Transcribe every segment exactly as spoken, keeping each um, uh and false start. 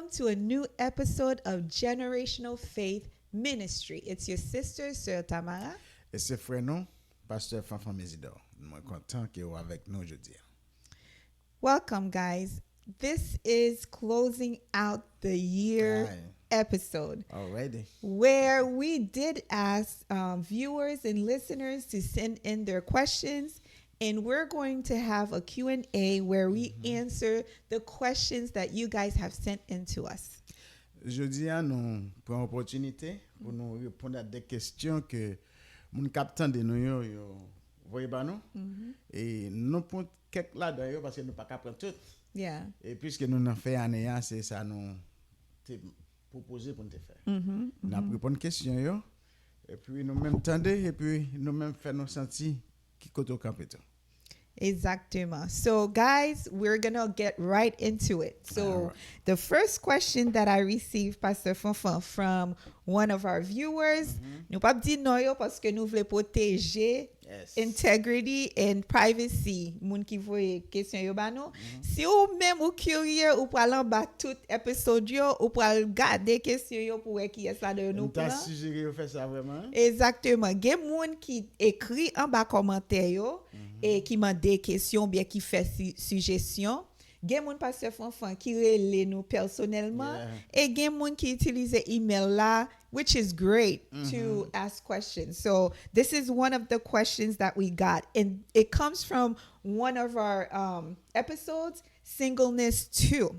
Welcome to a new episode of Generational Faith Ministry. It's your sister, Sœur Tamara. E se frè nou, Pastè Fanfan Mezidor. Mwen kontan ke w avèk nou jodi a. Welcome, guys. This is closing out the year Aye. Episode Already. where we did ask um, viewers and listeners to send in their questions, and we're going to have a Q and A where we answer the questions that you guys have sent in to us. Jodi a, nou pran opòtinite pou nou reponn a de kesyon ke moun k ap tande nou yo, yo voye ba nou. E nou pran kèk ladan yo paske nou pa ka pran tout. Yeah. E piske nou nan fen ane a, se sa nou te pwopoze pou nou te fè. N ap reponn kesyon yo, epi nou menm tande, epi nou menm fè nou santi ki kote w kanpe tou. Exactement. So, guys, we're gonna get right into it. So, Alright. The first question that I received, Pastor Fanfan, from one of our viewers, nou p ap di non yo paske nou vle pwoteje Yes. integrity and privacy moun ki voye kesyon yo ba nou. Si ou menm ou kirye, ou pral anba tout episode yo, ou pral gade kesyon yo pou wè kiyès ladan yo nou M ta pran. sijere yo fè sa vrèman. Egzakteman. Gen moun ki ekri anba kòmantè yo e ki mande kesyon oubyen ki fè si- sijesyon. Gen moun, Pastè Fanfan, ki rele nou pèsonèlman. Yeah. E gen moun ki itilize email la, which is great to ask questions. So this is one of the questions that we got. And it comes from one of our um, episodes, Singleness two.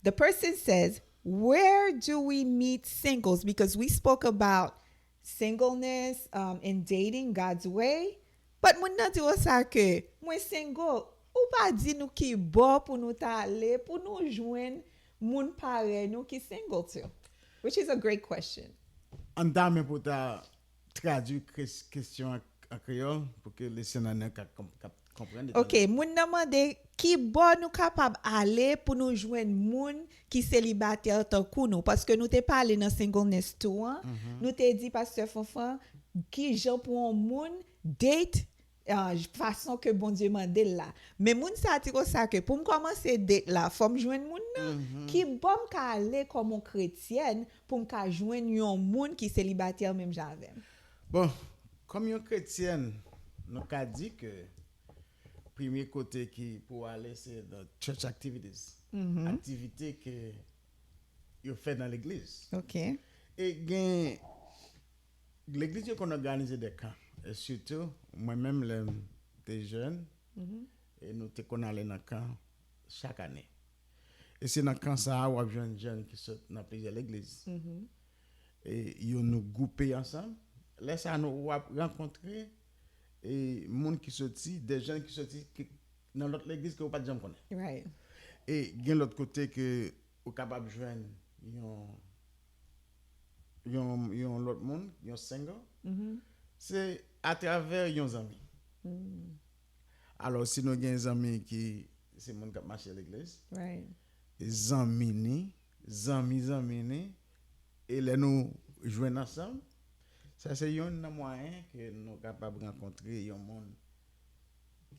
The person says, "Where do we meet singles?" Because we spoke about singleness um, and dating God's way. But moun nan di w sa ke mwen single. Ou pa di nou ki bò pou nou ta ale, pou nou jwenn moun parèy nou ki single too. Which is a great question. An ta men pou ta tradui kres- kesyon an, an kreyòl pou ke listener nan ka konp- ka konprann. Ok, moun nan mande ki bò nou kapab ale pou nou jwenn moun ki selibatè tankou nou. Paske nou te pale nan singleness two an, nou te di, Pastè Fanfan, ki jan pou yon moun date uh, fason ke Bondye mande l la. Men moun sa a di konsa ke pou m kòmanse date la, fò m jwenn moun nan. Ki bò m ka ale kòm yon kretyèn pou m ka jwenn yon moun ki selibatè menm jan avè m? Bon, kòm yon kretyèn, nou ka di ke premye kote ki pou ale se the church activities. Aktivite ke yo fè nan legliz. Ok. E gen legliz yo konn òganize de kan. E sitou, mwen menm lè m te jèn, e nou te konn ale nan kan chak ane. E se nan kan sa a w ap jwenn jèn ki sot nan plizyè legliz. E yo nou gwoupe ansanm. Lè sa a nou w ap rankontre e moun ki soti, de jèn ki soti ki, nan lòt legliz ke ou pa t janm konnen. Right. E gen lòt kote ke ou kapab jwenn yon yon, yon lòt moun, yon single, se atravè yon zanmi. Alò, si nou gen zanmi ki se moun k ap mache legliz, Right. zanmi ni, zanmi zanmi ni, e lè nou jwenn ansanm, sa se youn nan mwayen ke nou kapab rankontre yon moun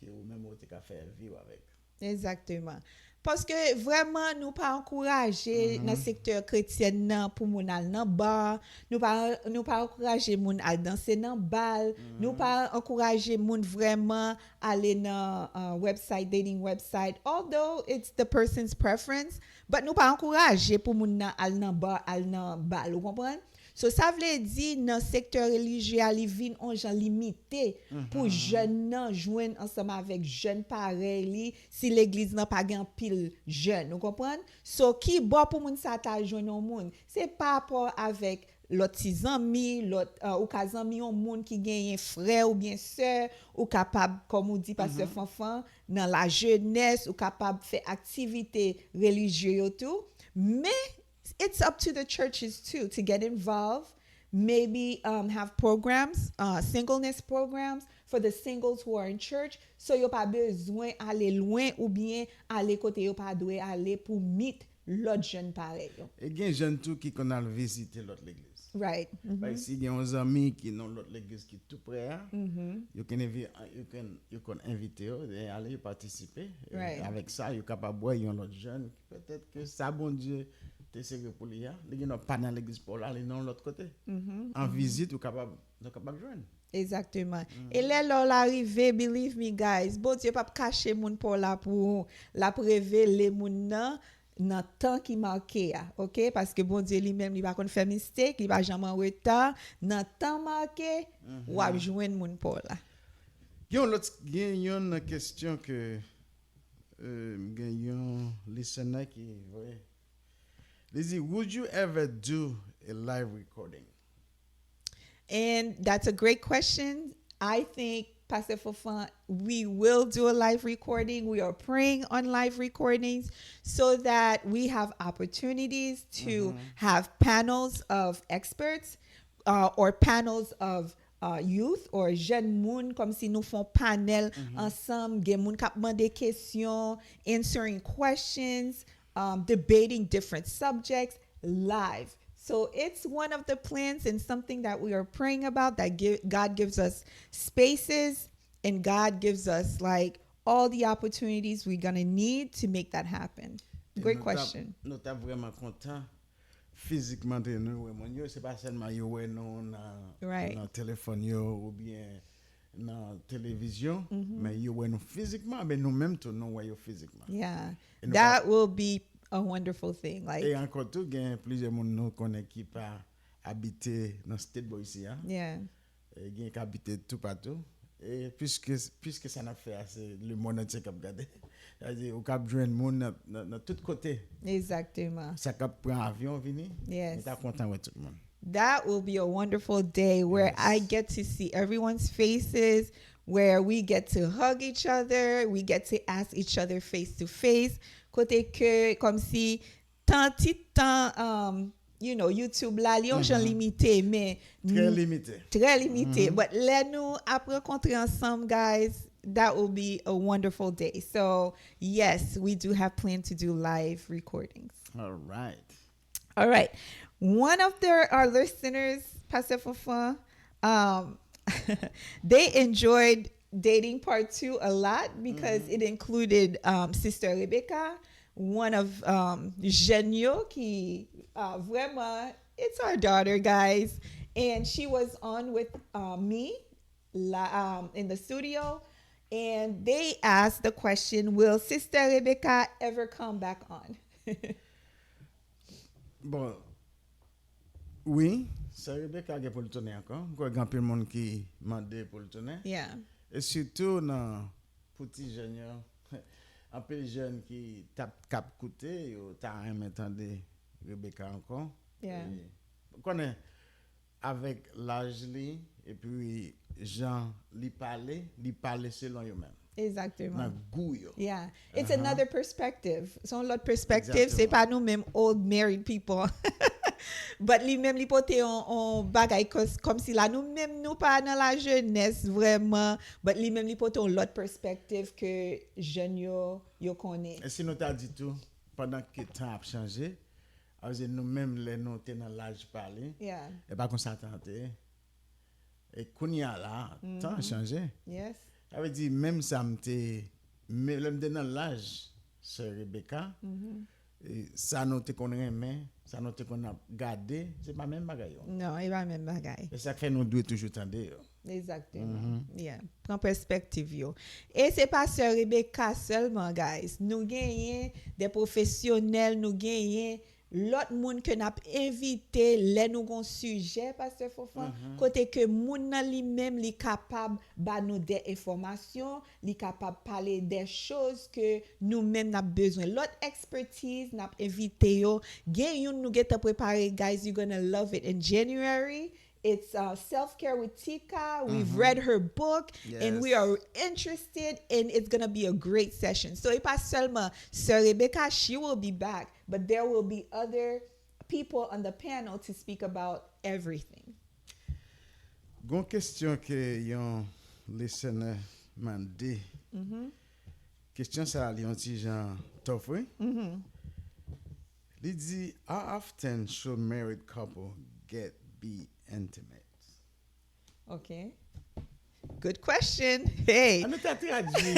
ke ou menm ou te ka fè vi w avèk. Egzakteman. Paske vrèman, nou pa ankouraje nan sektè kretyèn nan pou moun al nan ba, nou pa, nou pa ankouraje moun al danse nan bal, nou pa ankouraje moun vrèman ale nan uh, website, dating website, although it's the person's preference, but nou pa ankouraje pou moun nan al nan ba, al nan bal, ou konprann? So, sa vle di, nan sektè relijye a, li vin on jan limite pou jèn nan jwenn ansanm avèk jèn parèy li, si legliz nan pa gen anpil jèn, ou konprann? So, ki bò pou moun sa ta jwenn yon moun? Se pa rapò avèk lòt ti zanmi, lòt, uh, ou ka zanmi yon moun ki genyen frè oubyen sè, ou kapab, kòm ou di, Pastè Fanfan, nan lajenès, ou kapab fè aktivite relijye yo tou. Men, it's up to the churches too to get involved, maybe um, have programs, uh, singleness programs for the singles who are in church, so yo pa bezwen ale lwen oubyen ale kote yo pa dwe ale pou meet lòt jèn parèy yo. E gen jèn tou ki konn al vizite lòt legliz. Right. Like, si gen yon zanmi ki nan lòt legliz ki tou prè a, you can invi- you can you can envite yo, they ale, yo patisipe. E avèk sa, yo kapab wè yon lòt jèn ki petèt ke sa Bondye te sere pou li a, li gen pa nan legliz pa w la, li nan lòt kote. An vizit, ou kapab nou kapab jwenn. Egzakteman. E lè lè w la rive, believe me guys, Bondye p ap kache moun pa w la pou ou. L ap revele moun nan nan tan ki make a, oke? Paske Bondye li menm, li pa konn fè mistake, li pa janm an reta. Nan tan make, w ap jwenn moun pa w la. Gen yon lòt, gen yon kesyon ke euh, gen yon listener ki voye. Li di, would you ever do a live recording? And that's a great question. I think, Pastor Fofan, we will do a live recording. We are praying on live recordings so that we have opportunities to have panels of experts uh, or panels of uh, youth or jèn moun, kòmsi nou fè yon panel ansanm, gen moun k ap mande kesyon, answering questions, um, debating different subjects live. So it's one of the plans and something that we are praying about, that give, God gives us spaces and God gives us like all the opportunities we're going to need to make that happen. Great question. Nou t ap vrèman kontan fizikman te nou wè moun yo, se pa sèlman yo wè nou nan, nan telefòn yo oubyen nan televizyon, men yo wè nou fizikman, men nou menm tou nou wè yo fizikman. Yeah. That will be a wonderful thing. Like, e ankò tou, gen plizyè moun nou konnen ki pa abite nan state bò isi a. Yeah. Gen k abite toupatou. E piske, piske sa n ap fè a, se lemonn antye k ap gade. Sa vle di, ou kab jwenn moun nan, nan, nan tout kote. Egzakteman. Sa k ap pran avyon vini, nou ta kontan wè tout moun. That will be a wonderful day where I get to see everyone's faces, where we get to hug each other, we get to ask each other face to face. Kote ke, kòmsi, tan, ti tan, um, you know, YouTube la, li yon jan limite, men trè limite. Trè limite. But lè nou ap rankontre ansanm, guys, that will be a wonderful day. So, yes, we do have planned to do live recordings. All right. All right. One of their, our listeners, Pastor Fofan, um, they enjoyed dating part two a lot because it included um, Sister Rebecca, one of um, jeunes yo ki uh, vraiment, it's our daughter, guys. And she was on with uh, me la, um, in the studio. And they asked the question, will Sister Rebecca ever come back on? Bon, wi, Sè Rebecca gen pou l tounen ankò. M kwè gen anpil moun ki mande pou l tounen. Yeah. E sitou nan pou ti jèn yo. Anpil jèn ki t ap k ap koute, yo ta renmen tande Rebecca ankò. Yeah. E, ou konnen, avèk laj li, epi jan li pale, li pale selon yo menm. Egzakteman. Nan gou yo. Yeah. It's another perspective. Se yon lòt perspective. Se pa nou menm old married people. But li menm li pote yon, yon bagay kòs- kòmsi la nou menm nou pa nan la jeunesse vrèman. But li menm li pote yon lòt perspective ke jèn yo, yo konnen. E si nou ta di tou, pandan ke tan ap chanje, sa vle di nou menm lè nou te nan laj pa li, Yeah. e pa konsa tan te ye. E kounye a la, tan an chanje. Yes. Sa vle di, menm sa m te, men lè m te nan laj Sè Rebecca, e sa nou te konn renmen, sa nou te konn ap gade, se pa menm bagay yo. Non, e pa menm bagay. E sa k fè nou dwe toujou tande yo. Egzakteman. Yeah. Pran pèspektiv yo. E se pa Sè Rebecca sèlman, guys. Nou genyen de pwofesyonèl, nou genyen lòt moun ke n ap envite lè nou gon sijè, Pastè Fofan, kote ke moun nan li menm li kapab ba nou de enfòmasyon, li kapab pale de choz ke nou menm n ap bezwen. Lòt expertise, n ap envite yo. Gen youn nou gentan prepare, guys, you're gonna love it in January. It's uh, Self Care with Tika. We've read her book and we are interested, and it's going to be a great session. So, e pa sèlman Sè Rebecca, she will be back, but there will be other people on the panel to speak about everything. Gon kesyon ke yon listener mande. Kesyon sa a, li yon ti jan tough, wi. Li di, how often should married couple get be intimate? Ok. Good question. Hey. An nou ta tradui.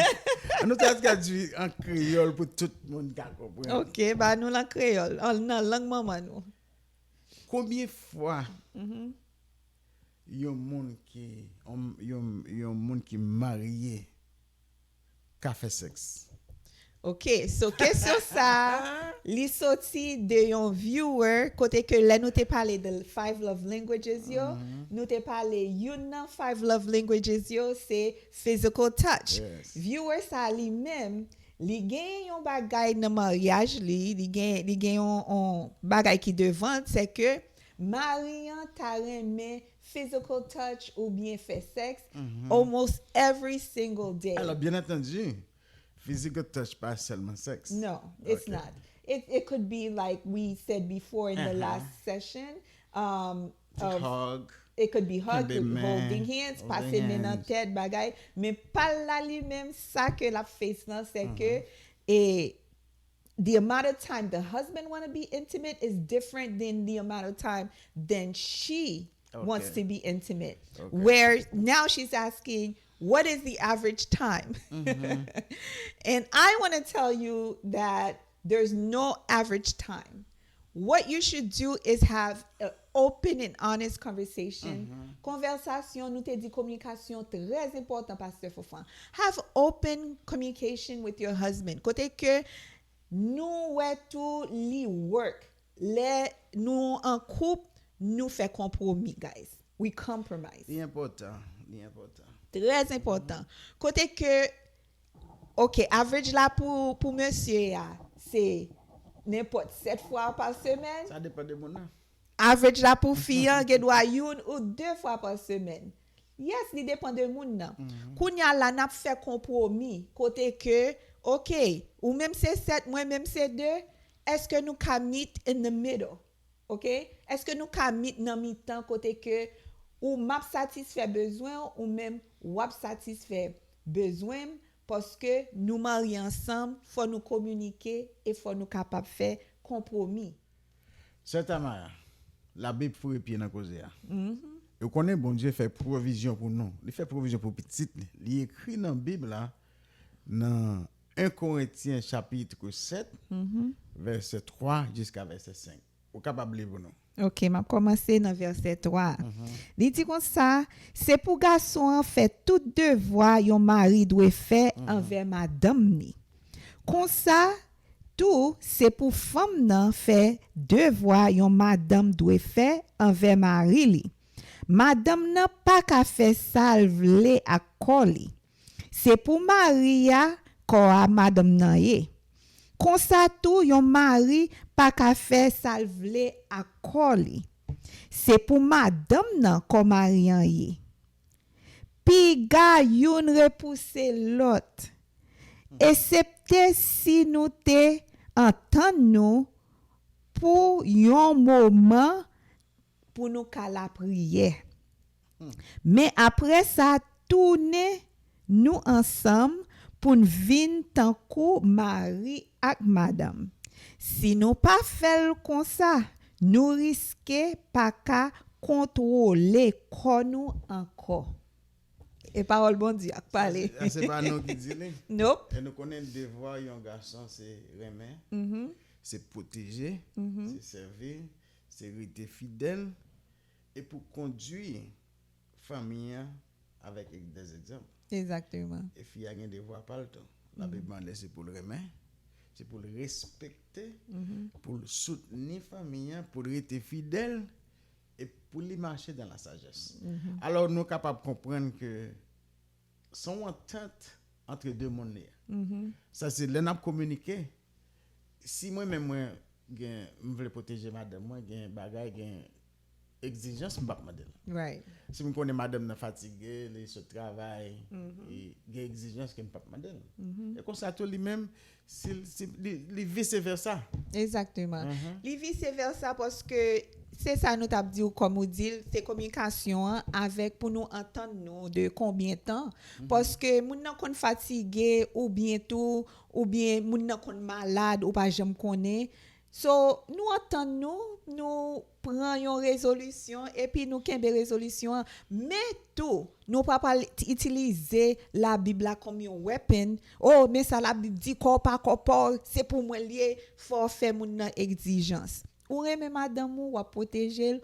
An nou ta tradui an kreyòl pou tout moun ka konprann. Ok, ba nou lan kreyòl, an- nan lang manman nou. Konbyen fwa yon moun ki yon, yon, yon moun ki marye ka fè sèks? Ok, so kesyon sa li soti de yon viewer kote ke lè nou te pale de five love languages yo, nou te pale youn nan five love languages yo se physical touch. Yes. Viewer sa li menm li gen yon bagay nan maryaj li, li gen li gen yon, yon bagay ki devan, se ke mari an ta renmen physical touch oubyen fè sèks almost every single day. Alors, bien entendu, physical touch pa sèlman sèks. No, it's Ok. Not. It, it could be like we said before in the Uh-huh. Last session. Um, of, Hug. It could be hug, Kenbe men, holding hands, holding pase men nan hands. Tèt, bagay. Men pa l la li menm, sa ke l ap face lan, se ke e the amount of time the husband want to be intimate is different than the amount of time than she wants Okay. To be intimate. Okay. Where now she's asking, what is the average time? And I want to tell you that there's no average time. What you should do is have an open and honest conversation. Konvèsasyon, nou te di kominikasyon trè enpòtan, Pastè Fofan. Have open communication with your husband. Kote ke nou wè tou li work. Lè nou an koup, nou fè konpwomi, guys. We compromise. Li enpòtan, li enpòtan. Trè enpòtan. Kote ke, ok, average la pou, pou mesye a, se nenpòt sèt fwa pa semèn. Sa depann de moun nan. Average la pou fi an gen dwa youn ou de fwa pa semèn. Yes, li depann de moun nan. Kounye a la n ap fè konpwomi kote ke, ok, ou menm se sèt, mwen menm se de, èske nou ka meet in the middle? Ok? Èske nou ka meet nan mitan kote ke ou m ap satisfè bezwen w, ou menm w ap satisfè bezwen m, paske nou marye ansanm, fò nou kominike e fò nou kapab fè konpwomi. Sè Tamara, Labib foure pye nan koze a. E w konnen Bondye fè pwovizyon pou nou. Li fè pwovizyon pou pitit li. Li ekri nan Bib la, nan en Korentyen chapit sèt, vèsè twa jiska vèsè senk. Ou kapab li pou nou. Ok, m ap kòmanse nan vèsè twa. Li di konsa, se pou gason an fè tout devwa yon mari dwe fè anvè madanm ni. Konsa tou, se pou fanm nan fè devwa yon madanm dwe fè anvè mari li. Madanm nan pa ka fè sa l vle ak kò li. Se pou mari a kò a madanm nan ye. Konsa tou, yon mari pa ka fè sa l vle ak kò li. Se pou madanm nan kò mari an ye. Piga youn repouse lòt, esepte si nou te antann nou pou yon moman pou nou ka lapriyè. Men apre sa, tounen nou ansanm pou n vin tankou mari ak madanm. Si nou pa fè l konsa, nou riske pa ka kontwole kò nou ankò. E pawòl Bondye ap pale. A, se pa nou ki di li. Nope. E nou konnen devwa yon gason se renmen, se pwoteje, se sèvi, se rete fidèl, e pou kondui fanmi an avèk de egzanp. Egzakteman. E fi a gen devwa pa l tou. Labib mande se pou l renmen, se pou l respekte, pou l soutni fanmi an, pou l rete fidèl, e pou li mache dan la sajès. Alò, nou kapab konprann ke se yon antant antre de moun li ye. Sa se lè n ap kominike, si mwen menm mwen gen, m vle pwoteje madanm mwen, gen bagay, gen egzijans m p ap mande l. Right. Si m konnen madanm nan fatige, li sot travay, e gen egzijans ke m p ap mande l. E konsa tou li menm, si, si li, li vice versa. Egzakteman. Li vice versa paske se sa nou t ap di w kòm ou di l, se kominikasyon an avèk pou nou antann nou de konbyen tan. Paske moun nan konn fatige oubyen tou, oubyen moun nan konn malad ou pa janm konnen. So, nou antann nou, nou pran yon rezolisyon, epi nou kenbe rezolisyon an. Men tou, nou pa pral itilize Labib la kòm yon weapon. Oh, men sa Labib di, kò w pa kò pa w, se pou mwen l ye, fò w fè moun nan egzijans. Ou renmen madanm ou, w ap pwoteje l.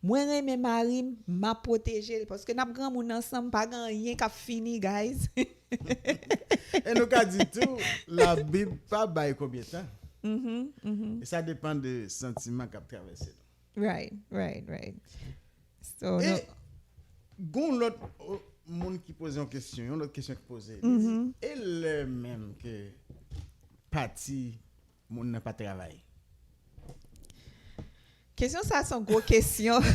Mwen renmen mari m, m ap pwoteje l. Paske n ap granmoun ansanm, pa gen anyen k ap fini, guys. E nou ka di tou, Labib pa bay konbyen tan. E sa depann de santiman k ap travèse nou. Right, right, right. So, E no, gon lòt o, moun ki poze yon kesyon, yon lòt kesyon ki poze. Li di, e lè menm ke pati moun nan pa travay? Kesyon sa se yon gwo kesyon.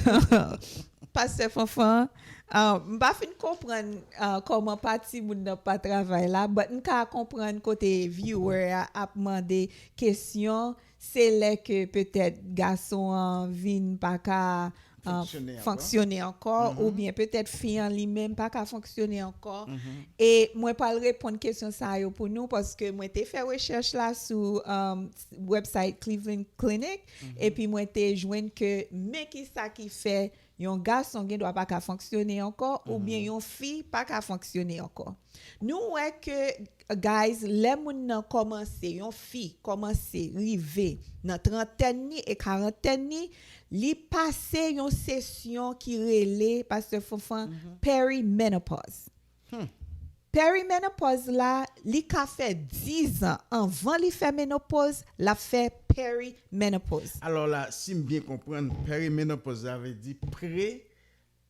Pastè Fanfan, uh, m pa fin konprann uh, kòman pati moun nan pa travay la, but m ka konprann kote viewer a ap mande kesyon, se lè ke petèt gason an vin pa ka uh, Fonksyone ankò. Fonksyone ankò, oubyen petèt fi an li menm pa ka fonksyone ankò. E mwen pral reponn kesyon sa yo pou nou, paske mwen te fè rechèch la sou um, website Cleveland Clinic, epi mwen te jwenn ke men ki sa ki fè yon gason gen dwa pa ka fonksyone ankò, oubyen yon fi pa ka fonksyone ankò. Nou wè ke, guys, lè moun nan kòmanse, yon fi kòmanse rive nan trantèn ni e karantèn ni, li pase yon sesyon ki rele, Pastè Fanfan, perimenopause. Perimenopause la, li ka fè diz an anvan li fè menopoz, l ap fè perimenopause. Alò la, si m byen konprann, perimenopoz la vle di pre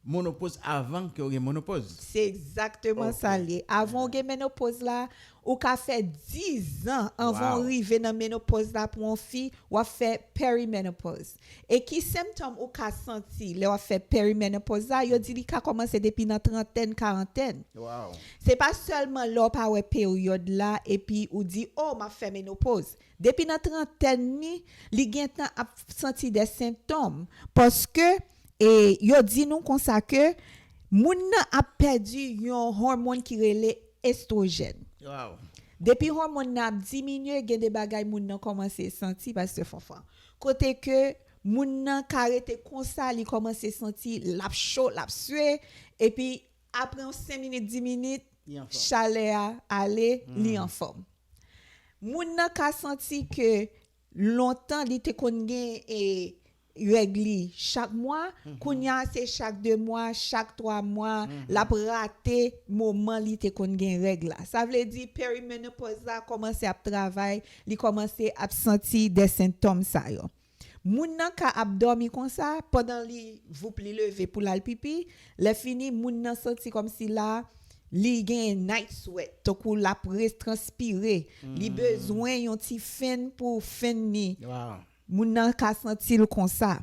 monopoz avan ke w gen monopoz. Se egzakteman sa l ye. Avan w gen menopoz la, ou ka fè diz an anvan w rive nan menopoz la pou yon fi, w ap fè perimenopause. E ki sentòm ou ka santi lè w ap fè perimenopause la, yo di li ka kòmanse depi nan trantèn, karantèn. Wow. Se pa sèlman lè w pa wè peryòd la epi ou di, oh, m ap fè menopoz. Depi nan trantèn ni, li gentan ap santi de sentòm. Paske e yo di nou konsa ke moun nan ap pèdi yon hòmòn ki rele estwojèn. Wow. Depi hòmòn nan ap diminye, gen de bagay moun nan kòmanse santi, Pastè Fanfan. Kote ke moun nan ka rete konsa, li kòmanse santi l ap cho, l ap swe, epi apre yon senk minit, dis minit, Li anfòm. Chalè a ale, li anfòm. Moun nan ka santi ke lontan li te konn gen e, règ li chak mwa, kounye a se chak de mwa, chak twa mwa, l ap rate moman li te konn gen règ la. Sa vle di perimenopòz la kòmanse ap travay, li kòmanse ap santi de sentòm sa yo. Moun nan ka ap dòmi konsa, pandan li voup li leve pou l al pipi, lè fini moun nan santi kòmsi la li gen night sweat, tankou l ap re transpire, li bezwen yon ti fenn pou fenn ni. Wow. Moun nan ka santi l konsa.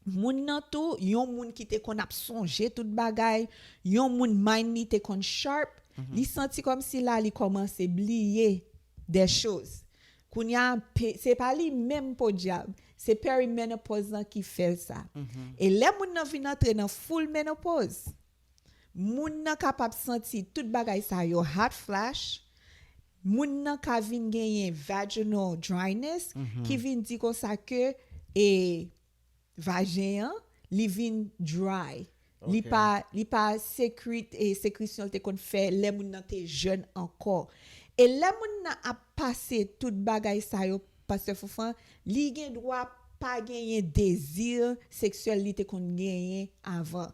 Moun nan tou, yon moun ki te konn ap sonje tout bagay, yon moun mind li te konn sharp, li santi kòmsi la li kòmanse bliye de choz. Kounye a, pe- se pa li menm podyab, se perimenopòz lan ki fè l sa. E lè moun nan vin antre nan full menopòz, moun nan kapab santi tout bagay sa yo, hot flash, moun nan ka vin genyen vaginal dryness, ki vin di konsa ke e vajen an, li vin dry. Li pa li pa secrete e secretion l te konn fè lè moun nan te jèn ankò. E lè moun nan ap pase tout bagay sa yo, Pastè Fanfan, li gen dwa pa genyen dezi seksyèl li te konn genyen avan.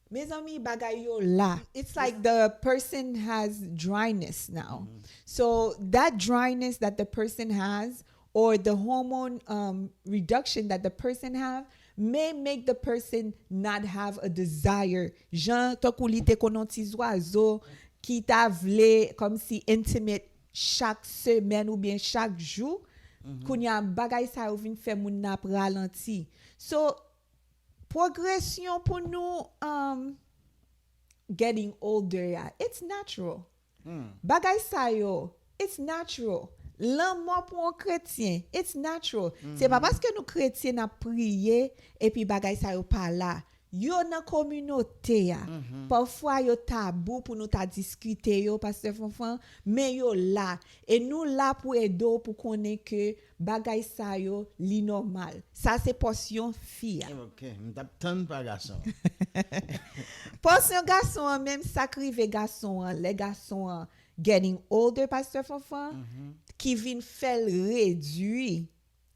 Mezanmi, bagay yo la. It's like the person has dryness now. So that dryness that the person has, or the hormone um, reduction that the person have may make the person not have a desire. Jan tankou li te konn yon ti zwazo ki ta vle kòmsi intimate chak semèn oubyen chak jou. Kounye a bagay sa yo vin fè moun nan ap ralanti. So, pwogresyon pou nou um, getting older a, it's natural. Bagay sa yo, it's natural. Lanmò pou yon kretyen, it's natural. Se pa paske nou kretyen n ap priye epi bagay sa yo pa la. yo nan kominote a. Pafwa yo tabou pou nou ta diskite yo, Pastè Fanfan, men yo la. E nou la pou ede w pou konnen ke bagay sa yo, li nòmal. Sa se pòsyon fi a. Ok, m t ap tann pa gason. Pòsyon gason an menm, sa k rive gason an, lè gason an getting older, Pastè Fanfan, ki vin fè l redui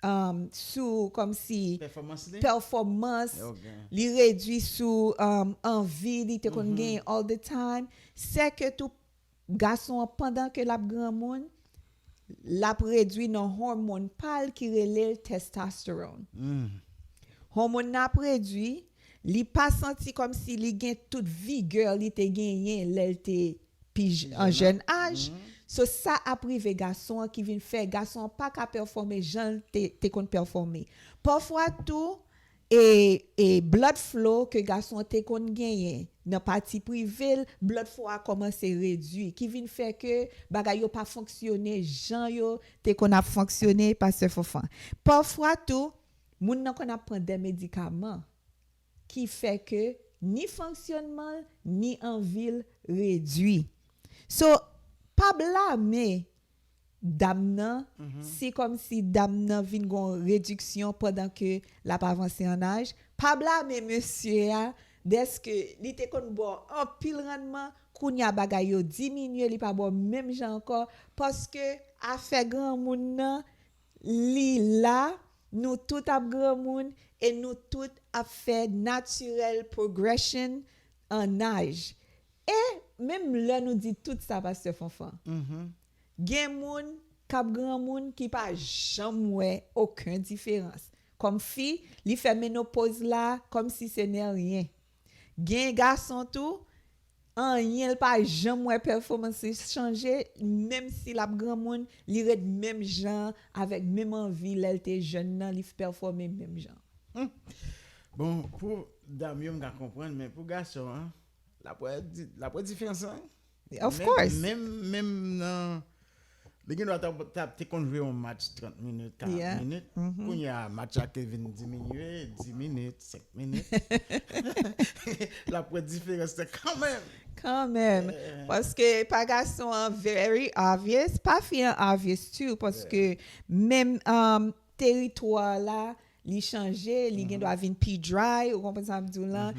um, sou kòmsi Pèfòmans li? Pèfòmans, Ok. Li redui sou um, anvi li te konn genyen all the time. Se ke tou gason an, pandan ke l ap granmoun, l ap redui nan hòmòn pa l ki rele l testosterone. Hòmòn nan ap redui, li pa santi kòmsi li gen tout vigè li te genyen lè l te pi j- an jèn aj. So sa ap rive gason an ki vin fè gason an pa ka pèfòme jan l te, te konn pèfòme. Pafwa tou, e, e blood flow ke gason an te konn genyen nan pati prive l, blood flow a kòmanse redui, ki vin fè ke bagay yo pa fonksyone jan yo te konn ap fonksyone, Pastè Fanfan. Pafwa tou, moun nan konn ap pran de medikaman ki fè ke ni fonksyònman l, ni anvi l redui. So, pa blame dam nan, si kòmsi dam nan vin gon rediksyon pandan ke l ap avanse an aj, pa blame mesye a, dèske li te konn ba w anpil rannman, kounye a bagay yo diminye, li pa ba w menm jan ankò, paske afè granmoun nan, li la, nou tout ap granmoun, e nou tout ap fè natirèl progression an aj. E menm lè nou di tout sa, Pastè Fanfan, gen moun k ap granmoun ki pa janm wè okenn diferans. Kòm fi, li fè menopoz la kòmsi se ne rien. Gen gason tou, anyen l pa janm wè pèfòmans li chanje, menm si l ap granmoun, li ret menm jan, avèk menm anvi lè l te jèn nan, li pèfòme menm jan. Bon, pou dam yo, m ka konprann, men pou gason an, l ap wè di- l ap wè diferans lan. Of course. Menm, menm nan. Li gen dwa t ap, t ap te konn jwe yon match trant minit, karant Yeah. minit. Kounye a, match la te vin diminye, dis minit, senk minit. L ap wè diferans lan kanmenm. Kanmenm. Paske pa gason an very obvious, pa fi an obvious too, paske menm um, teritwa la, li chanje, li gen dwa vin pi dry, ou konprann sa m di w lan.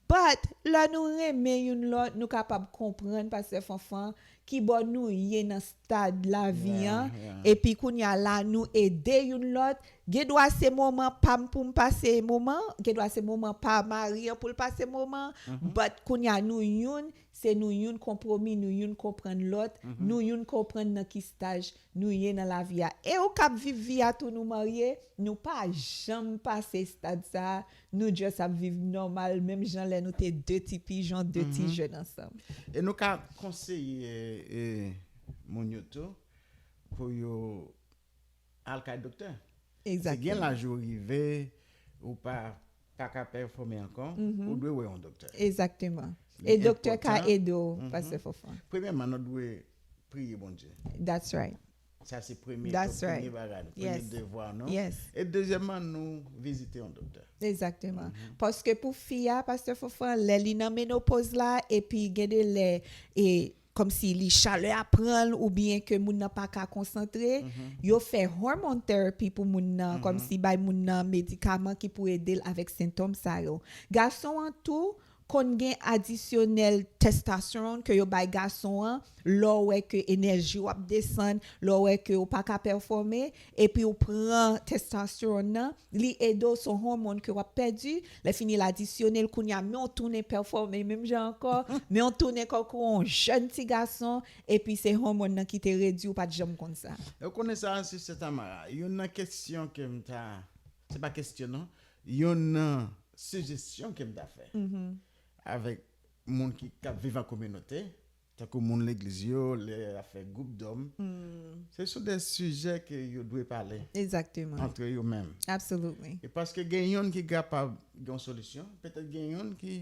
But, lè nou renmen youn lòt, nou kapab konprann, Pastè Fanfan, ki bò nou ye nan stad lavi an, Yeah, yeah. Epi kounye a la, nou ede youn lòt. Gen dwa se moman pa m pou m pase moman, gen dwa se moman pa mari an pou l pase moman, but kounye a nou youn, se nou youn konpwomi, nou youn konprann lòt, nou youn konprann nan ki staj nou ye nan lavi a. E ou k ap viv vi a tou, nou marye, nou pa janm pase stad sa a, nou just ap viv nòmal, menm jan lè nou te de ti pijon, de ti jèn ansanm. E nou ka konseye e, moun yo tou pou yo al kay doktè. Se Egzakteman. Gen laj ou rive, ou pa, pa ka pèfòme ankò, ou dwe wè yon doktè. Egzakteman. Li E doktè ka enpòtan. Ede w, Pastè Fanfan. Premyèman, nou dwe priye Bondye. That's right. Sa se premye That's etap, premye right. Bagay, premye Yes. Devwa nou. Yes. E dezyèmman, nou vizite yon doktè. Egzakteman. Paske pou fi a, Pastè Fanfan, lè li nan menopoz la, epi gen de lè, e kòmsi li chalè a pran l oubyen ke moun nan pa ka konsantre, yo fè hormone therapy pou moun nan, kòmsi bay moun nan medikaman ki pou ede l avèk sentòm sa yo. Gason an tou konn gen adisyonèl testosterone ke yo bay gason an, lè w wè ke enèji w ap desann, lè w wè ke w pa ka pèfòme, epi w pran testosterone nan, li ede w, se yon hormone ke w ap pèdi, lè fini l adisyone l, kounye a men w tounen pèfòme menm jan ankò, men w tounen kòm yon jèn ti gason, epi se hormone nan ki te redi w, pa t janm konn sa. Ou konnen sa, Sister Tamara, youn nan kesyon ke m ta, se pa kesyon non, youn nan sijesyon ke m ta fè avèk moun ki k ap viv an kominote, tankou moun legliz yo, lè y ap fè gwoup dòm, se sou de sijè ke yo dwe pale Egzakteman. Antre yo menm. Absolutely. E paske gen youn ki kapab gen yon solisyon, petèt gen youn ki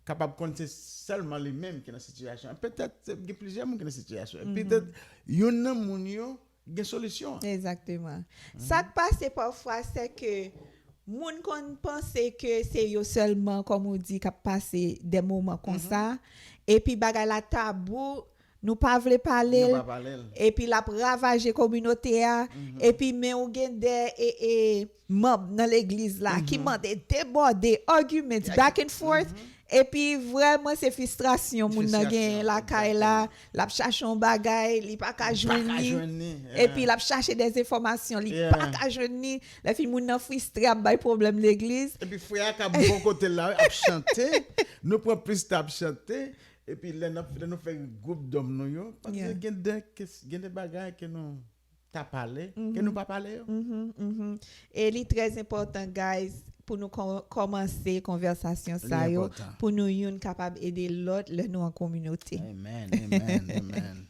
kapab konn se sèlman li menm ki nan sitiyasyon. Petèt se- gen plizyè moun ki nan sitiyasyon. E petèt youn nan moun yo gen solisyon an. Egzakteman. Sa k pase pafwa, se ke Moun konn panse ke se yo sèlman, kòm ou di, k ap pase de moman konsa, epi bagay la tabou, nou pa vle pale l, epi l ap ravaje kominote a, epi men ou gen de e, e, manm nan legliz la ki mande debòde, arguments, back and forth, epi vrèman se fristrasyon moun nan genyen lakay la, l ap chache yon bagay, li pa ka jwenn li, epi l ap chache de enfòmasyon, li pa ka jwenn li, lè fin moun nan fristre ap bay pwoblèm legliz. Epi frè a k ap bò kote l la wi, ap chante, nou pran plis tan ap chante, epi lè n ap, lè nou fè gwoup dòm nou yo, paske gen de, gen de bagay ke nou ta pale, ke nou pa pale yo. E li trè enpòtan, guys, pou nou kò- kòmanse konvèsasyon sa yo, pou nou youn kapab ede lòt lè nou an kominote. Amen, amen, amen.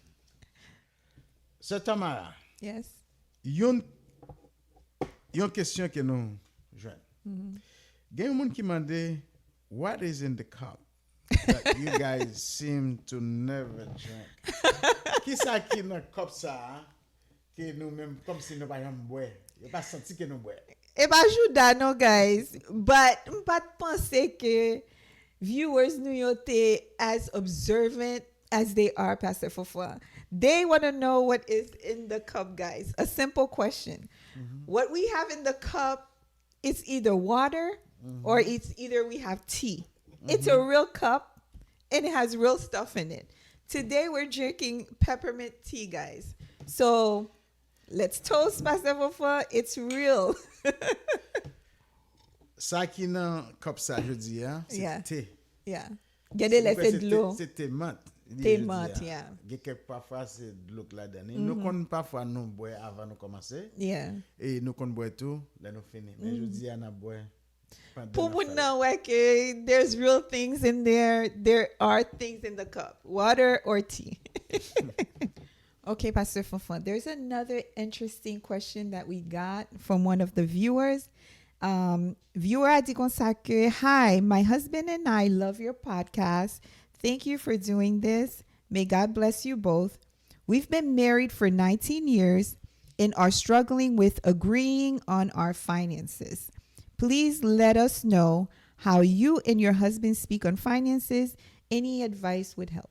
Sè Tamara, Yes. yon, yon kesyon ke nou jwenn. Gen yon moun ki mande, "What is in the cup that you guys seem to never drink?" Kisa ki nan kòp sa a ke nou menm kòmsi nou pa janm bwè? Yo pa santi ke nou bwè. E pa jouda non, guys. But m pa t panse ke viewers nou yo te as observant as they are, Pastor Fofan. They want to know what is in the cup, guys. A simple question. What we have in the cup, it's either water or it's either we have tea. It's a real cup and it has real stuff in it. Today we're drinking peppermint tea, guys. So let's toast, Pastor Fofan. It's real. Sa ki nan kòp sa jodi a, se Yeah. Te. Yeah. Gen de lè se dlo. Se te mant. Te mant, yeah. Gen kèk pafwa se dlo k ladan li. Nou konn pafwa nou bwè avan nou kòmanse. Yeah. E nou konn bwè tou lè nou fini. Men jodi a n ap bwè. Pou moun nan wè ke there's real things in there, there are things in the cup, water or tea. Okay, Pastor Fofan, there's another interesting question that we got from one of the viewers. Um, viewer a di konsa ke, "Hi, my husband and I love your podcast. Thank you for doing this. May God bless you both. We've been married for nineteen years and are struggling with agreeing on our finances. Please let us know how you and your husband speak on finances. Any advice would help."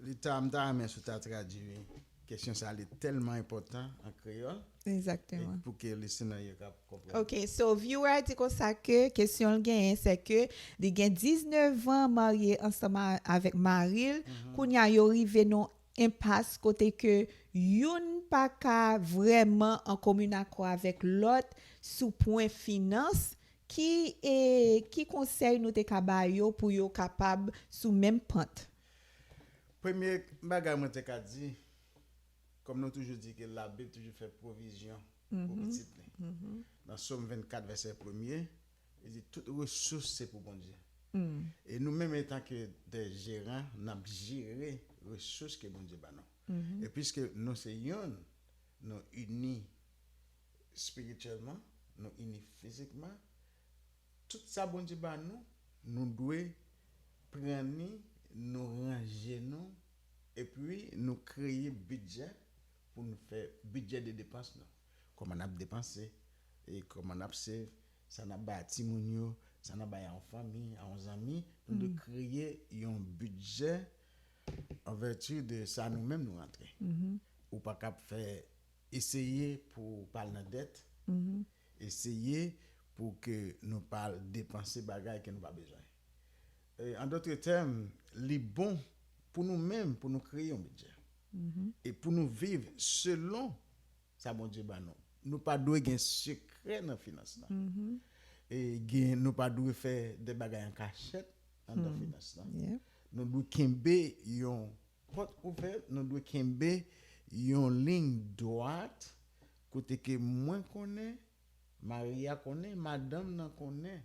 Li ta, m ta renmen si w ta tradui kesyon sa, li tèlman enpòtan an kreyòl. Exactement. Pou ke listener yo ka konprann. Ok, so viewer a di konsa ke kesyon l genyen se ke li gen diznèf an marye ansanm avèk mari l. Kounye a yo rive nan enpas kote ke youn pa ka vrèman an komin akò avèk lòt sou pwen finans. Ki, e, ki konsèy nou te ka ba yo pou yo kapab sou menm pant? Premye bagay mwen te ka di, kòm nou toujou di ke Labib toujou fè pwovizyon pou pitit li. Nan Sòm vennkat vèsè premye, li di tout resous se pou Bondye. E nou menm antanke de jeran, n ap jere resous ke Bondye ba nou. E piske nou se yonn, nou ini espirityèlman, nou ini fizikman, tout sa Bondye ba nou, nou dwe pran li, nou ranje nou, epi nou kreye bidjè pou nou fè bidjè de depans nou. Kòman n ap depanse, e kòman n ap save, sa n ap bay a timoun yo, sa n ap bay a yon fanmi, a yon zanmi, nou dwe kreye yon bidjè an vèti de sa nou menm nou rantre. Ou pa kab fè eseye pou w pa al nan dèt, eseye pou ke nou pa al depanse bagay ke nou pa bezwen. E, an dòt tèm, li bon pou nou menm, pou nou kreye yon bidjè. E pou nou viv selon sa Bondye ba nou. Nou pa dwe gen sekrè nan finans lan. E gen, nou pa dwe fè de bagay an kachèt anndan finans lan. Nou dwe kenbe yon pòt ouvè, nou dwe kenbe yon liy dwat kote ke mwen konnen, Maria konnen, madanm nan konnen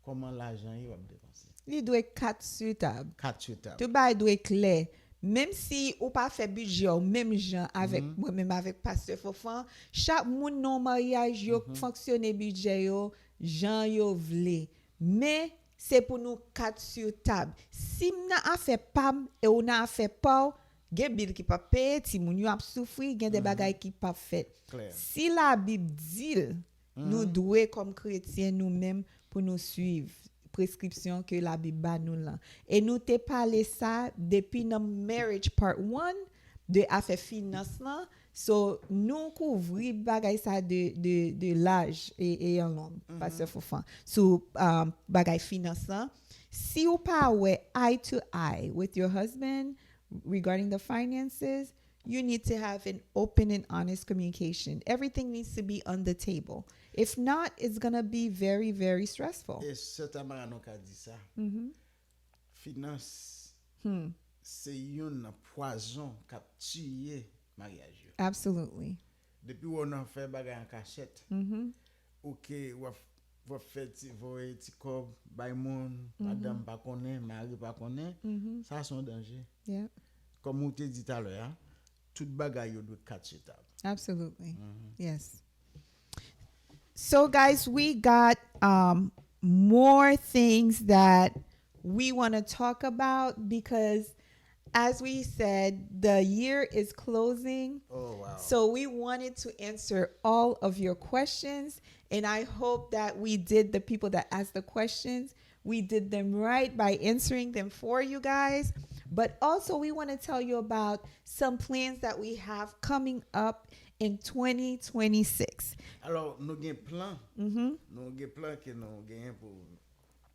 kòman lajan yo ap depanse. Li dwe kat sou tab. Kat sou tab. Tout bagay dwe klè. Menm si ou pa fè bidjè w menm jan avèk mwen, menm avèk Pastè Fofan, chak moun nan yon maryaj, yo fonksyone bidjè yo jan yo vle. Men, se pou nou kat sou tab. Si m nan afè pa m e ou nan afè pa w, gen bil ki p ap peye, timoun yo ap soufri, gen de bagay ki p ap fèt. Si Labib di l, Nou dwe kòm kretyen nou menm pou nou swiv preskripsyon ke Labib ba nou lan. E nou te pale sa depi nan Marriage Part one de afè finans lan. So, nou kouvri bagay sa de, de, de laj e, e an long, Pastè Fofan, sou um, bagay finans lan. Si ou pa wè eye to eye with your husband regarding the finances, you need to have an open and honest communication. Everything needs to be on the table. If not, it's gonna be very, very stressful. E sè Tamara, nou ka di sa. Finans se youn nan pwazon k ap tiye maryaj yo. Absolutely. Depi w nan fè bagay an kachèt, ou ke w ap, w ap fè ti, voye ti kòb bay moun, madanm pa konnen, mari pa konnen, sa se yon danje. Yeah. Kòm ou te di talè a, tout bagay yo dwe kat sou tab. Absolutely. Yes. So, guys, we got um, more things that we want to talk about because, as we said, the year is closing. Oh, wow. So, we wanted to answer all of your questions. And I hope that we did, the people that asked the questions, we did them right by answering them for you guys. But also, we want to tell you about some plans that we have coming up in twenty twenty-six. Alò, nou gen plan. Nou gen plan ke nou genyen pou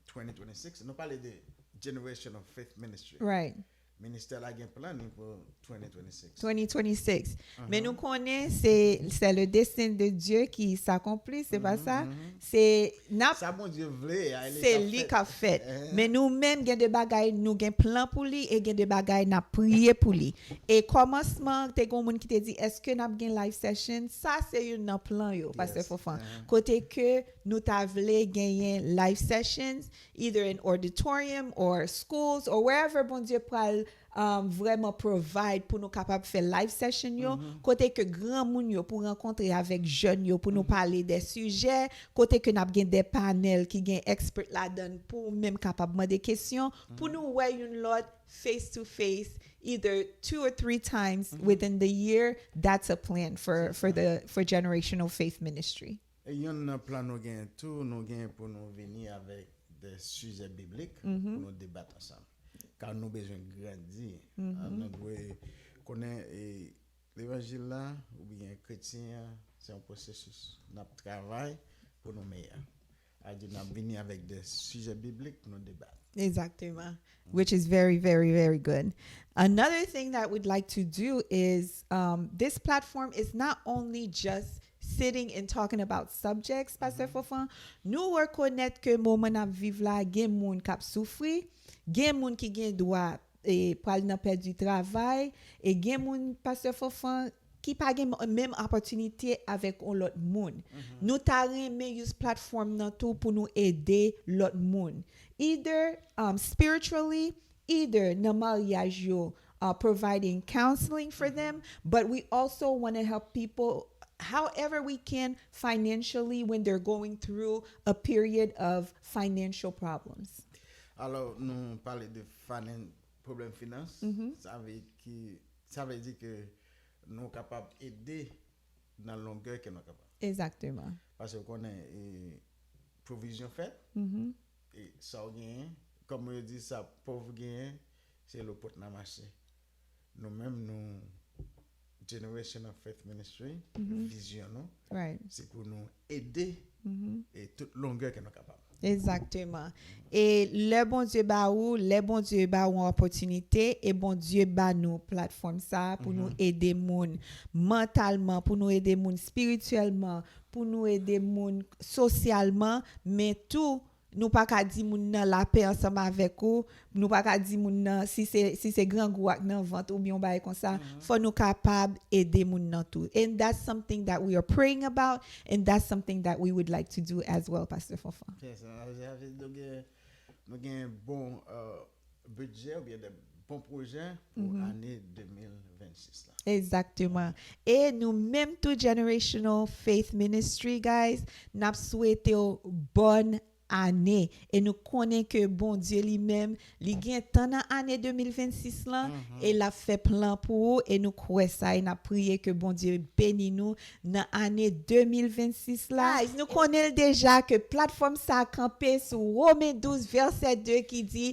twenty twenty-six. Nou pale de Generation of Faith Ministry. Right. Ministè la gen plan ni pou twenty twenty-six. Twenty twenty-six. Men nou konnen se c'est le destin de Dieu qui s'accomplit, se pa sa? Se n ap Sa Bondye vle a, se li k ap fèt. Men nou menm gen de bagay nou gen plan pou li e gen de bagay n ap priye pou li. E kòmansman te gen moun ki te di èske n ap gen live session? Sa se youn nan plan yo, Pastè Fofan. Kote ke nou ta vle genyen live sessions, either in auditorium or schools or wherever Bondye pral um, vrèman provide pou nou kapab fè live session yo, kote ke granmoun yo pou rankontre avèk jèn yo pou nou pale de sijè, kote ke n ap gen de panel ki gen expert ladan pou menm kapab mande kesyon, pou nou wè youn lòt face to face either two or three times within the year. That's a plan for for the for generational faith ministry. E youn nan plan nou gen tou, nou gen pou nou vini avèk de sijè biblik pou nou debat ansanm. Ka nou bezwen grandi. Nou dwe konnen e, levanjil la oubyen kretyen an se yon pwosesis. N ap travay pou nou meyè. A di n ap vini avèk de sijè biblik pou nou debat. Exactement. Which is very, very, very good. Another thing that we'd like to do is um, this platform is not only just sitting and talking about subjects, Pastè Fofan. Nou rekonèt ke moman n ap viv la, gen moun k ap soufri, gen moun ki gen dwa e pral nan pèdi travay, e gen moun, Pastè Fofan, ki pa gen menm opòtinite avèk yon lòt moun. Nou ta renmen use platform nan tou pou nou ede lòt moun. Either um, spiritually, either nan maryaj yo, uh, providing counseling for them, but we also want to help people however we can financially when they're going through a period of financial problems. Alò, nou pale de finan- pwoblèm finans, sa vle ki sa vle di ke nou kapab ede nan longè ke nou kapab. Exactement. Paske ou konnen e, pwovizyon fèt, e sa w genyen, kòm yo di sa pòv genyen, se lo pot nan mache. Nou menm nou Generation of Faith Ministry, vizyon nou, Right. se pou nou ede e tout longè ke nou kapab. Egzakteman. E lè Bondye ba ou, lè Bondye ba ou yon opòtinite, e Bondye ba nou platfòm sa a pou nou ede moun mantalman, pou nou ede moun espirityèlman, pou nou ede moun sosyalman, men tou nou pa ka di moun nan lapè ansanm avèk ou, nou pa ka di moun nan si se si se grangou ak nan vant oubyen yon bagay konsa, fò nou kapab ede moun nan tou. And that's something that we are praying about and that's something that we would like to do as well, Pastor Fofan. Yes, nou gen nou gen bon uh, bidjè oubyen de bon pwojè pou ane de mil vennsis la. Egzakteman. E nou menm tou Generational Faith Ministry, guys, n ap swete w bòn ane. E nou konnen ke Bondye li menm, li gen tan nan ane de mil vennsis lan, e l ap fè plan pou ou, e nou kwè sa, e n ap priye ke Bondye beni nou nan ane de mil vennsis la. Guys, nou konnen l deja ke platfòm sa kanpe sou Women douz vèsè de ki di,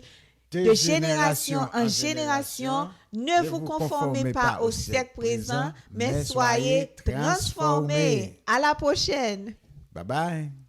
de génération en génération, ne vous conformez pas au siècle présent, mais soyez transformés. À la prochaine. Bye bye.